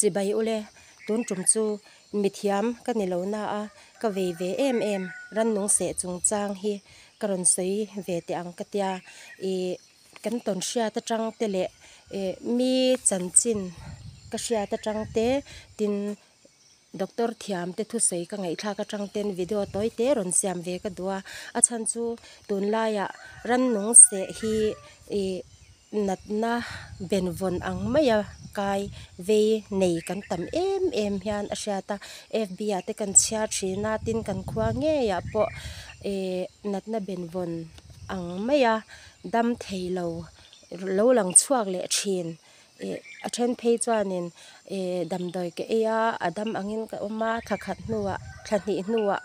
Chibai ule, tun tum chu mithiam ka ni lo na a, ka vei ve em em rannung seh chungchang hi ka rawn sawi ve teh ang ka tia. Ih kan tawn hriat atang te leh ih mi chanchin ka hriat atang te tin Doctor thiam te thusawi ka ngaihthlak atang ten video tawi te rawn siam ve ka duh a, a chhan chu tunlaiah rannung seh hi ih natna benvawn ang maia kai vei nei kan tam em em hian a hriat a, fb ah te kan chhiar thin a tin kan khua ngeiah pawh ih natna benvawn ang maia dam thei lo lo lang chhuak leh thin. Ih a then phei chuanin ih damdawi ka ei a a dam angin ka awm a thla khat hnuah thla hnih hnuah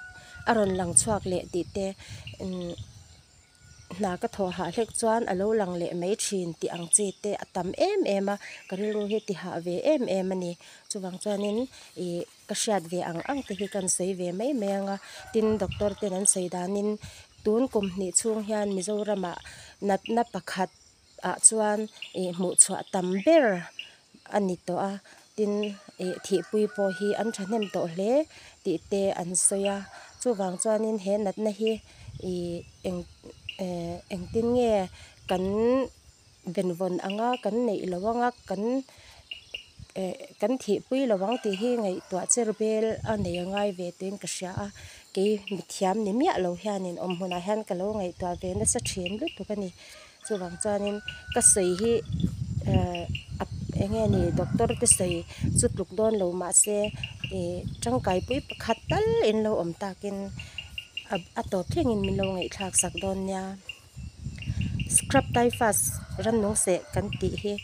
a rawn lang chhuak leh tih te imm hna ka thawh hah hlek chuan a lo lang leh mai thin tih ang chi te a tam em em a ka rilru hi ti hah ve em em a ni chuvang chuanin ih ka hriat ve ang ang te hi ka han sawi ve mai mai ang a tin doctor ten an sawi danin tun kum hnih chhung hian Mizoramah natna pakhat ah chuan ih hmuh chhuah tam ber a ni tawh a tin ih thihpui pawh hi an thahnem tawh hle tih te an sawi a chuvang chuanin he natna hi ih eng eh engtin nge kan benvawn anga kan neih loh anga kan eh kan thihpui lo ang tih hi ngaihtuah cher bel a nei a ngai ve tiin ka hria a kei mithiam ni miah lo hianin awm hmunah hian ka lo ngaihtuah ve nasa thin lutuk a ni. Chuvang chuanin ka sawi hi ehh eng nge ni doctor te sawi chu tluk dawn lo mahse ih tangkaipui pakhat tal in lo awm takin a tawp thlengin min lo ngaihthlak sak dawn nia. Scrub typhus rannung seh kan tih hi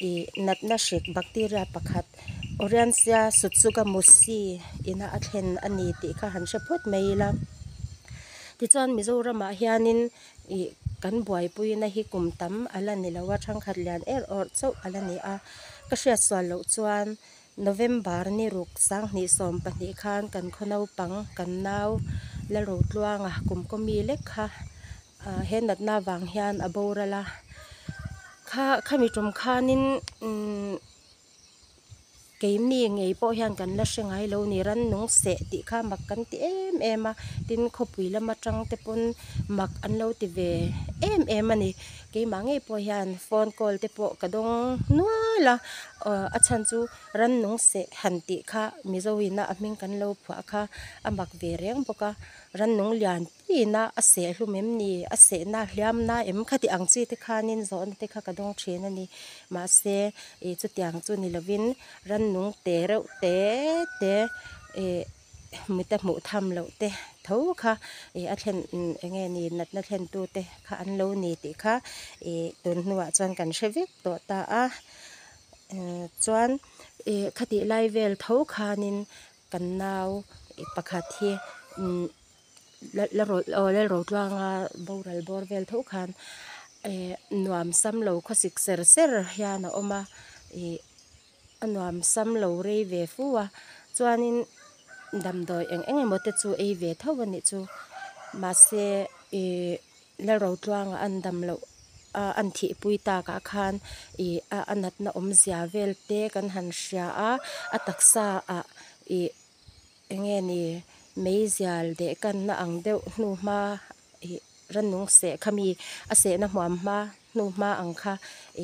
ih natna hrik bacteria pakhat Orientia tsutsugamushi ina a thlen a ni tih kha han hre phawt mai ila. Tichuan Mizoramah hianin. Ih kan buaipuina hi kum tam a la ni lo a, thangkhat lian er awrh chauh a la ni a. Ka hriat sual loh chuan November ni ruk 2012 khan kan khaw naupang kan nau Lalrotluanga kum kaw mi lek kha ah he natna vang hian a boral a. Kha khami tum khanin umm. Keini ngei pawh hian kan la hre ngai lo ni, rannung seh tih kha mak kan ti em em a, tin khawpui lam atang te pawn mak an lo ti ve em em a ni. Keimah ngei pawh hian phone call te pawh ka dawng nual a, a chhan chu rannung seh han tih kha Mizo ina a hming kan lo phuah kha a mak ve reng bawk a, rannung lian Ina a seh hlum em ni? A sehna hliam na em? Khati ang chi te khanin zawhna te kha ka dawng thin a ni. Mahse, ih chutiang chu ni lovin rannung te reuh te te ih mita hmuh tham loh te tho kha ih a thlen eng nge ni natna thlen tu te kha an lo ni tih kha ih tun hnuah chuan kan hre vek tawh ta a. Chuan ih khatih lai vel tho khanin kan nau pakhat hi umm. Lalrotluanga boral bawr vel tho khan eh nuam sam lo khawsik ser ser hian a awm a ih a nuam sam lo rei ve fu a chuanin damdawi eng eng emaw te chu ei ve tho a nih chu mahse ih Lalrotluanga an dam loh a an thihpui takah khan ih a natna awmzia vel te kan han hria a a taksa ah ih. Enge ni meizial deh kanna ang deuh hnu hma ih rannung seh kha mi a sehna hmuam hma hnu hma ang kha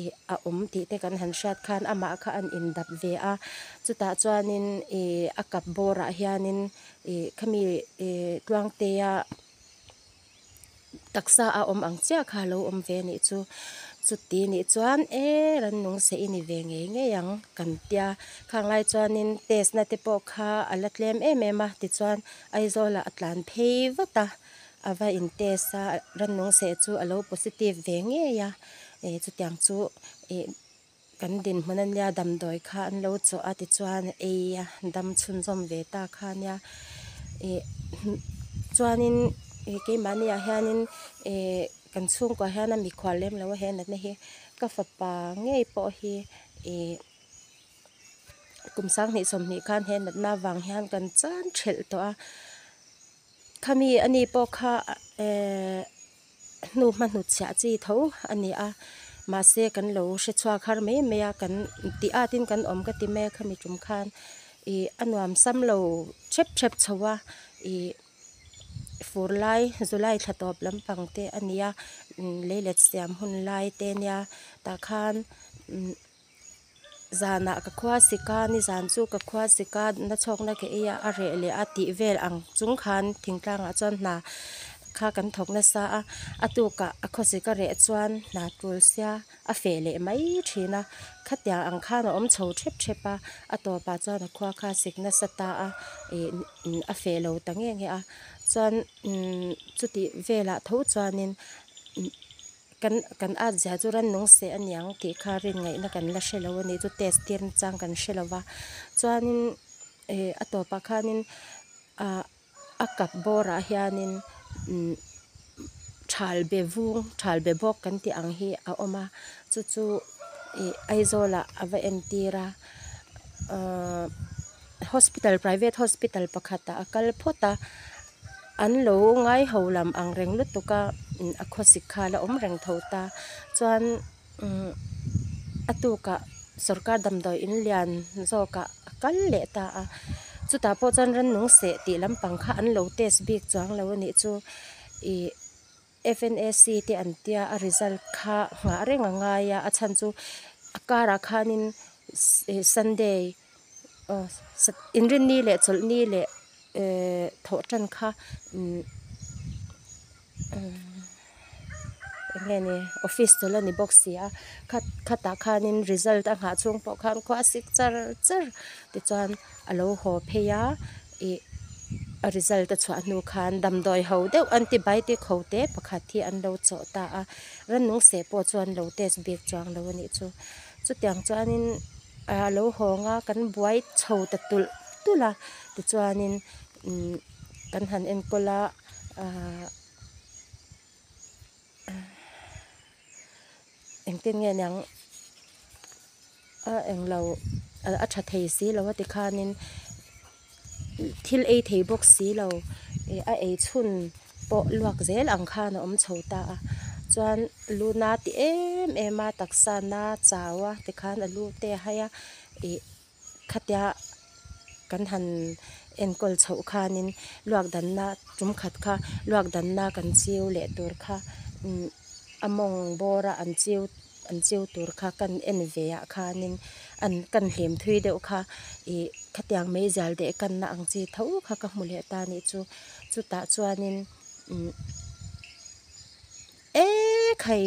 ih a awm tih te kan han hriat khan amah kha an indap ve a chutah chuanin ih a kap bawrah hianin ih khami ih tluangtea. Taksa a awm ang chiah kha lo awm ve anih chu. Chuti nih chuan e rannung seh i ni ve ngei ngei ang kan tia. Khang lai chuanin test na te pawh kha a la tlem em em a tichuan Aizawl ah a tlan phei vat a, a va in test a rannung seh chu a lo positive ve ngei a e chutiang chu ih kan dinhmun ania damdawi kha an lo chawh a tichuan ei a dam chhunzawm ve ta kha ania ih chuanin ih keimahni ah hianin ih kan chhungkuah hian a mikhual lem lo a he natna hi ka fapa ngei pawh hi ih kum 2020 khan he natna avang hian kan chan thelh tawh a khami ani pawh kha ehh. Hnu hma hnutchhiah chi tho a ni a, Mahse kan lo hre chhuak har mai mai a kan tih at in kan awm ka ti mai a khami tum khan ih a nuam sam lo thep thep chho a ih fur lai July thla tawp lampang te a ni a leilet siam hun lai te nia tah khan umm zanah ka khua sik a nizan chu ka khua sik a na chhawkna ka ei a a reh leh a tih vel ang chung khan thingtlangah chuan hna kha kan thawk nasa a a tukah a khawsik a reh chuan hna tul sia a feh leh mai thin a khatiang ang khan a awm chho thep thep a a tawpah chuan a khua kha sik nasa ta a ih a feh lo ta nge nge a chuan umm chutih velah tho chuanin kan kan at zia chu rannung seh a niang tih kha rin ngaihna kan la hre lo a nih chu test tir nachang kan hre lo va chuanin ih a tawpah khanin ah a kap bawrah hianin umm thal be vung thal be bawk kan tih ang hi a awm a chu chu ih Aizawlah a va entir a ahh hospital private hospital pakhatah a kal phawt a an lo ngai ho lam ang reng lutuk a a khawsik kha a la awm reng tho ta chuan umm a tukah sawrkar damdawi in lian zawkah a kal leh ta a chutah pawh chuan rannung seh tih lampang kha an lo test bik chuang lo a nih chu ih F_N_A_C te an tia a result kha nghah reng a ngai a a chhan chu a karah khanin sunday aw inrinni leh chawlhni leh ehh thawh tan kha umm eng nge ni office chawlh a ni bawk si a khat khatah khanin result a nghah chhung pawh khan khua a sik char char tichuan a lo haw phei a ih a result a chhuah hnu khan damdawi ho deuh antibiotic ho te pakhat hi an lo chawh ta a rannung seh pawh chu an lo test bik chuang lo a nih chu chutiang chuanin a lo hawng a kan buai chho ta tulh tulh a tichuanin umm kan han enkawl a ahh engtin nge niang a englo a tha thei si lo a tikhanin thil ei thei bawk si lo ih a ei chhun pawh luak zel ang khan a awm chho ta a chuan lu na ti em em a taksa na chau a tikhan a lu te a hai a ih khatia kan han enkawl chhoh khanin luak danna tum khat kha luak danna kan chiu leh tur kha umm a mawng bawra an chiu an chiu tur kha kan en ve ah khanin an kan hlim thui deuh kha ih khatiang meizial deh kanna ang chi tho kha ka hmu leh ta a nih chu chutah chuanin umm ekhai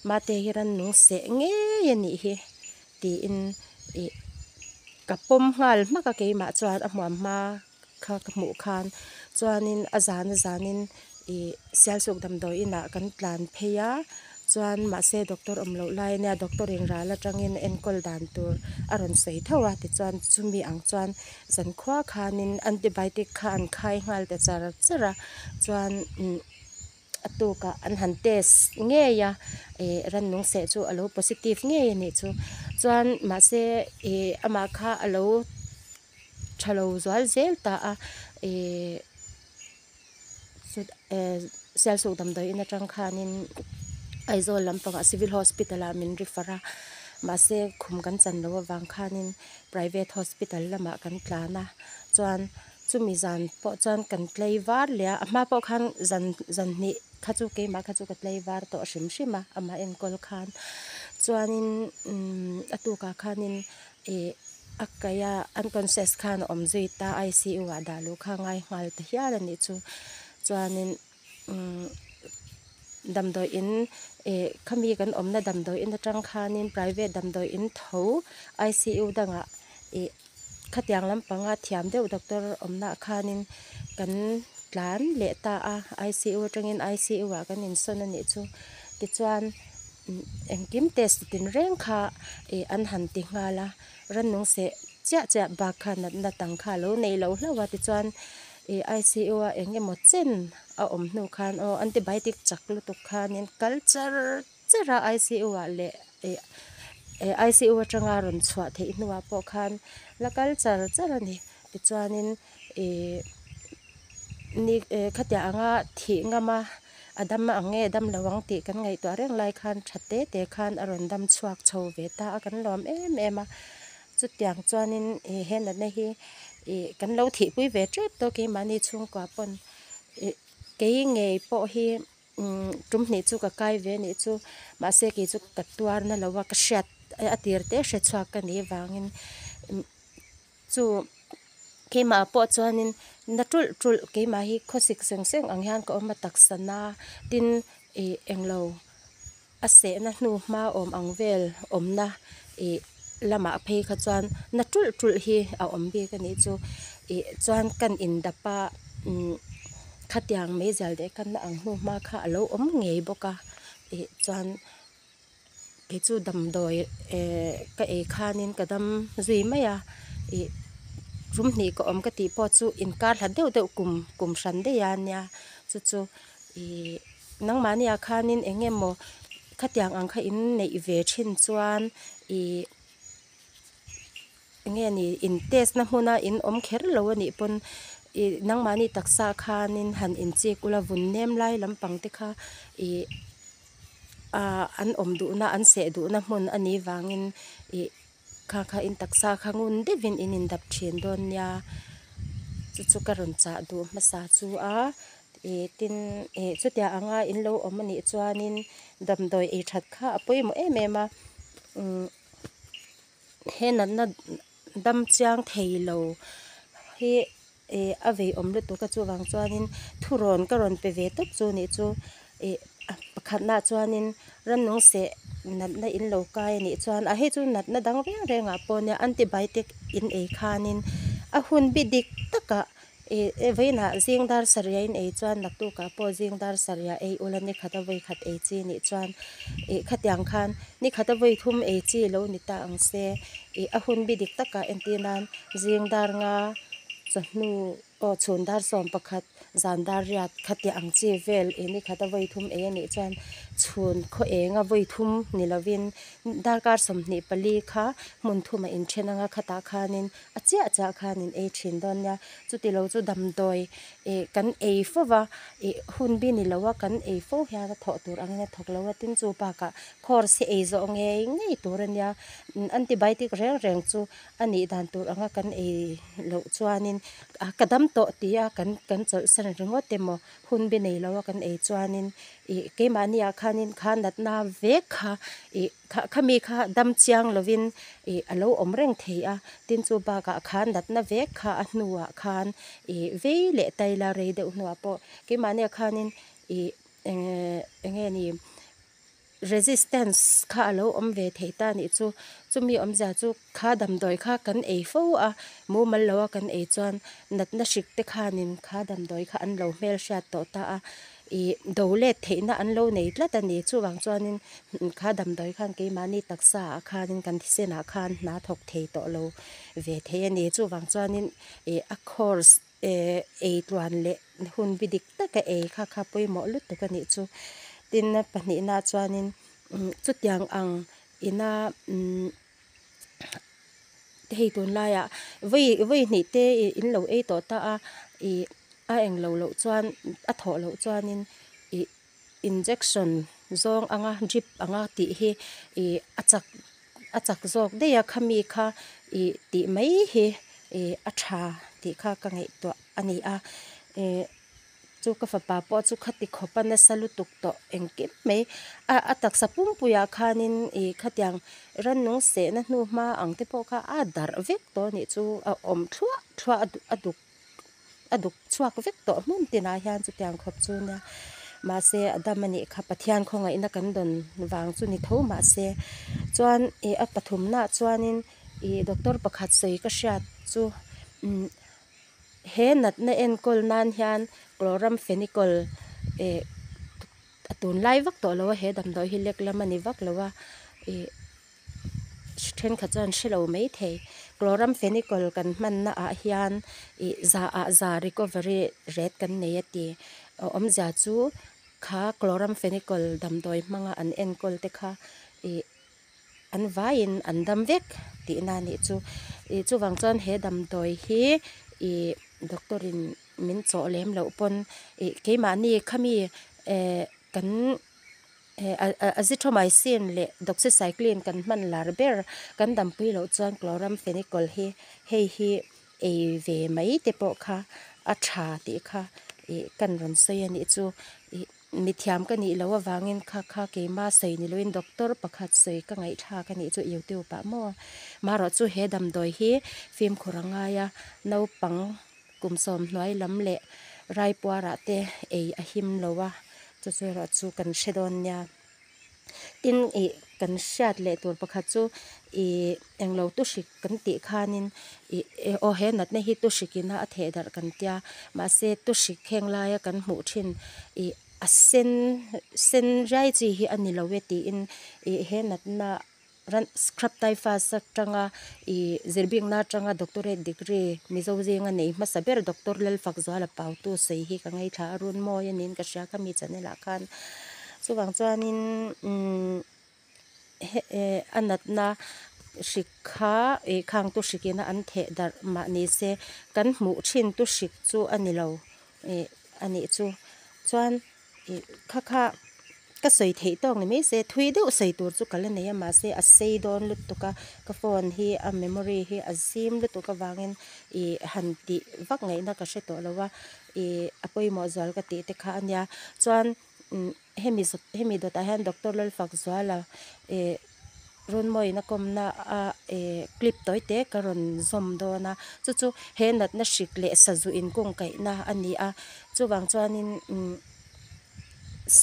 mate hi rannung seh ngei a nih hi. Tiin ih ka pawm nghal hmak a keimah chuan a hmuam hma kha ka hmuh khan chuanin a zan a zanin ih sialsuk damdawi inah kan tlan phei a chuan mahse doctor awm loh lai ania doctor in ral atangin enkawl dan tur a rawn sawi tho a tichuan chumi ang chuan zankhua khanin antibiotic kha an khai nghal ta char char a chuan umm. A tukah an han test ngei a ih rannung seh chu a lo positive ngei a nih chu chuan mahse ih amah kha a lo tha lo zual zel ta a ih sialsuk damdawi in atang khanin Aizawl lampangah civil hospital ah min refer a mahse khum kan chan loh avang khanin private hospital lamah kan tlan a chuan. Chumi zan pawh chuan kan tlei var leh a, a hma pawh khan zan zan hnih kha chu keimah kha chu ka tlei var tawh hrim hrim a, amah enkawl khan. Chuanin umm a tukah khanin ih a kaih a unconscious khan a awm zui ta I C U ah dah luh kha a ngai nghal ta hial a nih chu. Chuanin umm damdawi in ih khami kan awmna damdawi in atang khanin private damdawi in tho I C U dangah ih. Khatiang lampanga thiam deuh doctor awmnaah khanin kan tlan leh ta a, I_C_U atangin I_C_U ah kan insawn a nih chu. Tichuan engkim test tinreng kha ih an han ti nghal a, rannung seh chiah chiah bak kha natna tang kha a lo nei lo hlauh a, tichuan ih I_C_U a eng emaw chen a awm hnu khan aw antibiotic chak lutuk khanin kal char char a I_C_U ah leh ih I_C_U atanga rawn chhuah theih hnuah pawh khan la kal char char a ni tichuanin ih ni khatiang anga thih ngama A dam ang nge dam lo ang tih kan ngaihtuah reng lai khan tha te te khan a rawn dam chhuak chho ve ta a, kan lawm em em a. Chutiang chuanin ih he natna hi ih kan lo thihpui ve tep tawh keimahni chhungkua pawn ih kei ngei pawh hi umm tum hnih chu ka kai ve anih chu mahse kei chu ka tuar na lo a ka hriat a tir te hre chhuak ka nih vangin chu keimah pawh chuanin na tulh tulh keimah hi khawsik seng seng ang hian ka awm a taksa na tin ih englo a sehna hnu hma awm ang vel awmna ih lamah phei kha chuan na tulh tulh hi a awm bik a nih chu ih chuan kan indap a umm khatiang meizial leh kanna ang hnu hma kha a lo awm ngei bawk a ih chuan kei chu damdawi eh ka ei khanin ka dam zui mai a ih rum hnih ka awm ka tih pawh chu inkar hlat deuh deuh kum kum hran daih a nia chu chu ih nangmahni ah khanin eng emaw khatiang ang kha in neih ve thin chuan ih eng nge ni in test na hmuna in awm kher lo a nih pawn ih nangmahni taksa khanin han inchik ula vun nem lai lampang te kha ih ah an awm duhna an seh duhna hmun a nih vangin ih kha kha in taksa kha ngun deuhin in indap thin dawn nia chu chu ka rawn chah duh hmasa chu a ih tin ih chutia anga in lo awm a nih chuanin damdawi ei that kha a pawimawh em em a umm he natna dam chiang thei lo hi ih a vei awm lutuk a chuvang chuanin thurawn ka rawn pe ve tawp chu nih chu ih pakhatnaah chuanin rannung seh natna in lo kai a nih chuan a hei chu natna dang reng rengah pawh nia antibiotic in ei khanin a hun bi dik takah ih vawiinah zing dar sarih in ei chuan naktukah pawh zing dar sarih ei ula ni khat a vawi khat ei chi nih chuan ih khatiang khan ni khat a vawi thum ei chi lo ni ta ang se ih a hun bi dik takah entir nan zing dar nga chawhnu aw chhun dar sawm pakhat zan dar riat khatiang ang chi vel ih ni khat a vawi thum ei a nih chuan chhun khaw eng a vawi thum ni lovin darkar 24 kha hmun thum a inthen anga khatah khanin a chiah chiah khan in ei thin dawn nia chuti lo chu damdawi ih kan ei fo va ih hun bi ni lo a kan ei fo hian a thawh tur angin a thawk lo a tin chu bakah course hi ei zawh ngei ngei tur a nia antibiotic reng reng chu a nih dan tur anga kan ei loh chuanin ka dam tawh ti a kan kan chawlhsan ringawt emaw hun bi nei lo a kan ei chuanin ih keimahni ah khanin kha natna vek kha ih kha khami kha dam chiang lovin ih a lo awm reng thei a tin chu bakah khan natna vek kha a hnuah khan ih vei leh taila rei deuh hnuah pawh keimahni ah khanin ih eng eng nge ni resistance kha a lo awm ve thei ta nih chu chumi awmzia chu kha damdawi kha kan ei fo a mumal lo a kan ei chuan natna hrik te khanin kha damdawi kha an lo hmel hriat tawh ta a ih do let theihna an lo nei tlat a ni chuvang chuanin kha damdawi khan keimahni taksa ah khanin kan thisen ah khan hna thawk thei tawh lo ve thei a ni chuvang chuanin ih a course eh ei tluan leh hun bi dik taka ei kha kha pawimawh lutuk a nih chu tin a pahnihna chuanin chutiang ang ina umm hei tunlaiah vawi vawi hnih te in lo ei tawh ta a ih a englo loh chuan a thawh loh chuanin ih injection zawng anga drip anga tih hi ih a chak a chak zawk daih a khami kha ih tih mai hi ih a tha tih kha ka ngaihtuah a ni a ih chu ka fapa pawh chu khati khawp a nasa lutuk tawh engkim mai a a taksa pumpuiah khanin ih khatiang rannung sehna hnu hma ang te pawh kha a darh vek tawh a nih chu a awm thluah thluah a duk a duk chhuak vek tawh hmun tinah hian chutiang khawp chu nia mahse a dam a nih kha Pathian khawngaihna kan dawn vang chu ni tho mahse chuan ih a pathumnaah chuanin ih doctor pakhat sawi ka hriat chu umm he natna enkawl nan hian chloramphenicol eh a tunlai vak tawh lo a he damdawi hi lek lam a ni vak lo a ih thenkhat chuan hre lo mai thei chloramphenicol kan hmanna ah hian ih za ah za recovery rate kan nei a ti awmzia chu kha chloramphenicol damdawi hmanga an enkawl te kha ih an vaiin an dam vek tihna a nih chu ih chuvang chuan he damdawi hi ih doctor in min chawh lem loh pawn ih keimahni khami. Eh kan eh azithromycin leh doxycycline kan hman lar ber kan dampui loh chuan chloramphenicol hi hei hi ei ve mai te pawh kha a tha tih kha ih kan rawn sawi a nih chu ih mithiam ka nih loh avangin kha kha keima sawi ni loin doctor pakhat sawi ka ngaihthlak a nih chu youtube ah maw marawh chu he damdawi hi fimkhur a ngai a naupang kum sawm hnuai lam leh raipuarah te ei a him lo a chu chu erawh chu kan hre dawn nia tin ih kan hriat leh tur pakhat chu ih englo tu hrik kan tih khanin ih aw he natna hi tu hrik ina a theh darh kan tia mahse tu hrik heng laia kan hmuh thin ih a sen sen riai chi hi a ni lo e tiin ih he natna ran scrub typhus atanga ih zirbikna atanga doctorate degree mizo zinga nei hmasa ber doctor Lalfakzuala Pautu sawi hi ka ngaithla a runmawi a niin ka hria kha mi channel ah khan chuvang chuanin umm he eh a natna hrik kha ih khang tu hrik ina an theh darh mah ni se kan hmuh thin tu hrik chu a ni lo ih a nih chu chuan. Ih kha kha ka sawi theih tawk ni mai se thui deuh sawi tur chu ka la nei a mahse a sei dawn lutuk a ka phone hi a memory hi a zim lutuk avangin ih han tih vak ngaihna ka hre tawh lo a ih a pawimawh zual ka tih te kha a nia chuan umm hemi zawt hemi dawtah hian doctor Lalfakzuala ih Runmawiin a kawmna a ih clip tawi te ka rawn zawm dawn a chu chu he natna hrik leh sazu inkungkaihna a ni a chuvang chuanin umm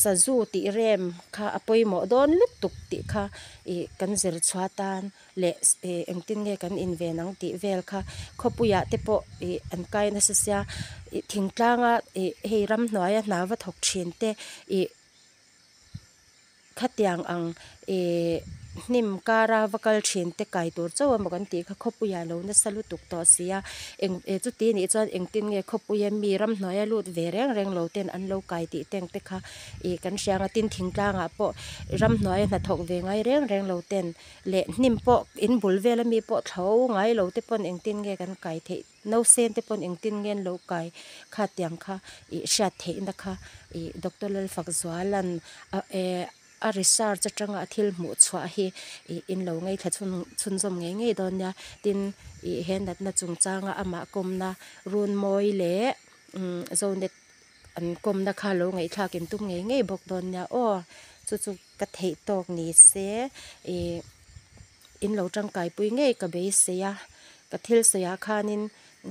sazu tih rem kha a pawimawh dawn lutuk tih kha ih kan zir chhuah tan leh ih engtin nge kan inven ang tih vel kha khawpuiah te pawh ih an kai nasa sia ih thingtlanga ih hei ramhnuaia hna va thawk thin te ih. Khatiang ang ih hnim kara va kal thin te kai tur chauh emaw kan tih kha khawpuiah lo nasa lutuk tawh si a eng eh chuti nih chuan engtin nge khawpuia mi ramhnuaia lut ve reng reng lo ten an lo kai tih teng te kha ih kan hria ang a tin thingtlangah pawh ramhnuaia hnathawk ve ngai reng reng lo ten leh hnim pawh in bul vela mi pawh thlo ngai lo te pawn engtin nge kan kai theih. Nausen te pawn engtin nge an lo kai kha tiang kha ih hriat theihna kha ih Doctor Lalfakzuala'n a eh a research atanga a thil hmuh chhuah hi ih in lo ngaithla chhun chhunzawm ngei ngei dawn nia tin ih he natna chungchanga amah kawmna Runmawi leh umm Zonet an kawmna kha lo ngaihthlak in tum ngei ngei bawk dawn nia aw chu chu ka theih tawk ni se ih in lo tangkaipui ngei ka beisei a. Ka thil sawiah khanin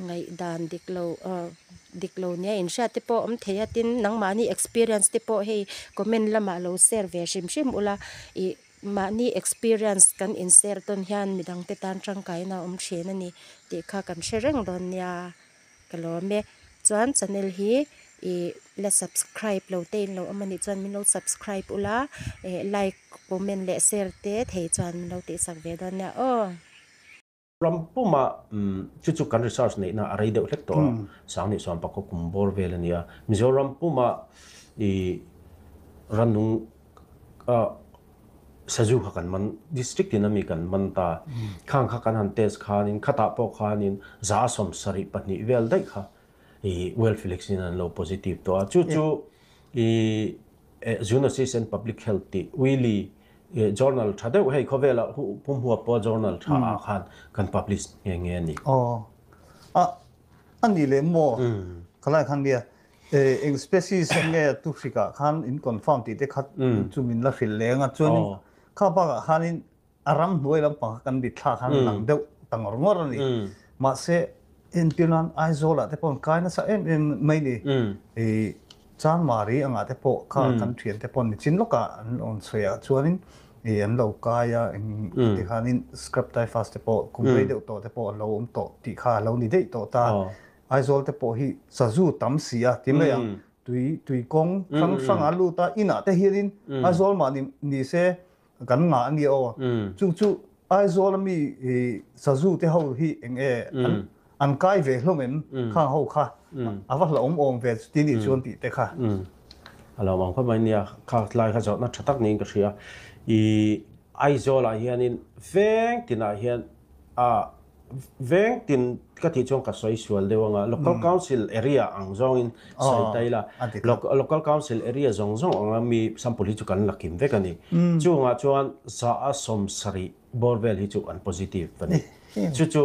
ngaihdan dik lo ah dik lo nia inhriat te pawh a awm thei a tin nangmahni experience te pawh hei comment lamah lo share ve hrim hrim ula ih mahni experience kan in share tawn hian midang te tan tangkaina a awm thin a ni tih kha kan hre reng dawn nia ka lawm e chuan channel hi ih la subscribe lo te in lo awm a nih chuan min lo subscribe ula eh like comment leh share te thei chuan min lo tihsak ve dawn nia aw. Ram puma chu chu kan research neihna a rei deuh hlek tawh a, Sangni chuan pakhaw kum bawr vel a nia. Mizoram puma i rannung sazu kha kan man, district in ami kan man ta. Khang kha kan han test khanin khatah pawh khanin 172 vel daih kha i Well-Felix in an lo positive tawh a. Chu chu i Zoonosis and Public Health tih Willie Journal tha deuh hei khawvela pumhua pawh journal tha ah khan kan publish nghe nghe a ni. Aw. A a ni leh maw? Khalai khan nia eng species nge tu hrikah khan in confirm tih te kha chu min la hrilh leng a chuanin kha bakah khanin a ram hnuai lampang kha kan bit thlak khan lang deuh ta ngawr ngawr a ni. Mahse entir nan Aizawl ah te pawh an kai nasa em em mai ni. I Chanmari angah te pawh kha kan thian te pawh nichin lawkah an rawn sawi ah chuanin i an lo kai a eng ti khanin scrub typhus te pawh kum rei deuh tawh te pawh an lo awm tawh tih kha a lo ni daih tawh ta. Aizawl te pawh hi sazu tam si a ti mai ang. Tui tui kawng hrang hrang a lut a inah te hianin Aizawl mah ni ni se Kan ngah a nia aw. Chu chu Aizawl a mi sazu te ho hi eng nge an kai ve hlawm em khang ho kha a va hlauhawm awm ve chuti nih chuan tih te kha. A lo awm khawp mai nia kha tlai kha zawhna tha tak niin ka hria. I Aizawl ah hianin veng tinah hian a veng tin. ka tih chuan ka sawi sual deuh anga local council area ang zawngin sawi ta ila local council area zawng zawng anga mi sample hi chu kan la kim vek a ni. Chungah chuan 70% bawr vel hi chu an positive a ni. Chu chu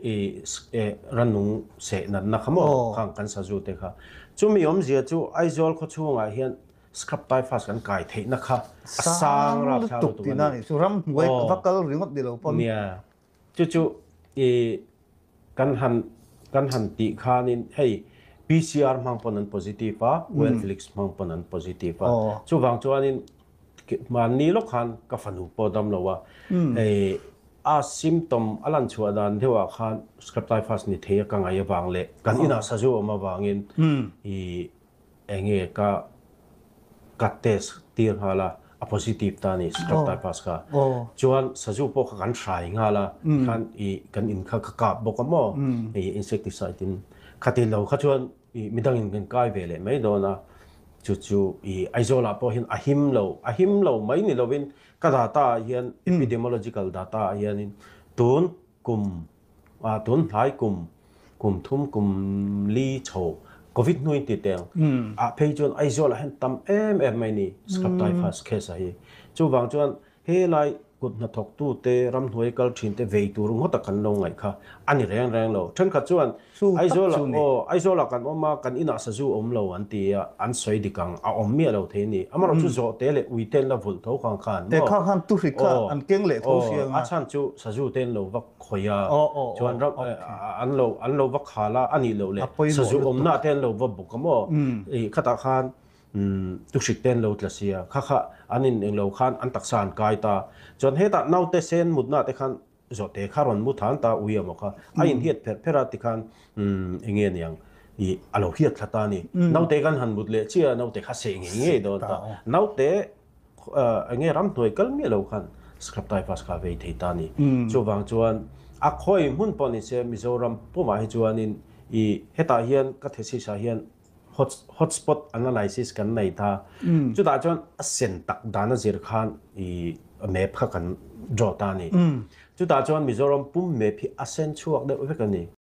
i rannung seh natna kha maw khang kan sazu te kha. Chumi awmzia chu Aizawl khawchhungah hian Scrub typhus kan kai theihna kha a sang rapthlak lutuk a ni. Chu ramhnuai va kal ringawt ni lo pawn. Nia. Chu chu i kan han kan han tih khanin hei PCR hmang pawn an positive a, Well-Felix hmang pawn an positive a. Chuvang chuanin mahni lawk khan ka fanu pawh dam lo a, hei a symptom a lan chhuah dan deuhah khan scrub typhus ni thei a ka ngaih avang leh kan inah sazu awm avangin i Enge ka ka test tir nghal a, a positive ta a ni scrub typhus kha. Chuan sazu pawh kha kan hrai nghal a, tikhan i kan in kha ka kap bawk a maw, i insecticide in khati lo kha chuan i midangin kan kai ve leh mai dawn a, chu chu i Aizawl ah pawh hian a him lo, a him lo mai ni lovin ka data ah hian epidemiological data ah hianin tun kum A tun hnai kum, kum thum kum li chho Covid hnuin ti teng ah phei chuan Aizawl ah hian tam em em mai ni scrub typhus case a hi. Chuvang chuan helai kut hnathawk tu te ramhnuai kal thin te vei tur ngawt a kan lo ngaih kha a ni reng reng lo. Thenkhat chuan Aizawl ah aw Aizawl ah kan awm a kan inah sazu awm lo an ti a, an sawi dik ang a awm miah lo thei a ni. Amaherawh chu zawh te leh ui te an la vulh tho khang khan maw. Kha khan tuhrik kha an keng leh tho si ang a. A chhan chu sazu te an lo vak Khawi a, chuan ram an lo an lo va khal a, a nih loh leh sazu awmna te an lo va bawk a maw? I khatah khan tuhrik te an lo tla si a, kha kha an in englo khan an taksa an kai ta. Chuan hetah naute sen mutna te khan zawhte kha rawn mu than ta ui amaw kha a inhiat pherh pherh a tikhan enge niang i a lo hiat thla ta a ni. Naute kan han mut leh chiah a, naute kha seh ngei ngei dawn ta. Naute Enge ramhnuai kal miah lo khan scrub typhus kha vei thei ta ni. Chuvang chuan a khawi hmun pawh ni se Mizoram pumah hi chuanin i hetah hian ka thesis ah hian hot hotspot analysis kan nei ta. Chutah chuan a sen tak dan a zir khan i map kha kan draw ta ni. Chutah chuan Mizoram pum map hi a sen chhuak deuh vek a ni.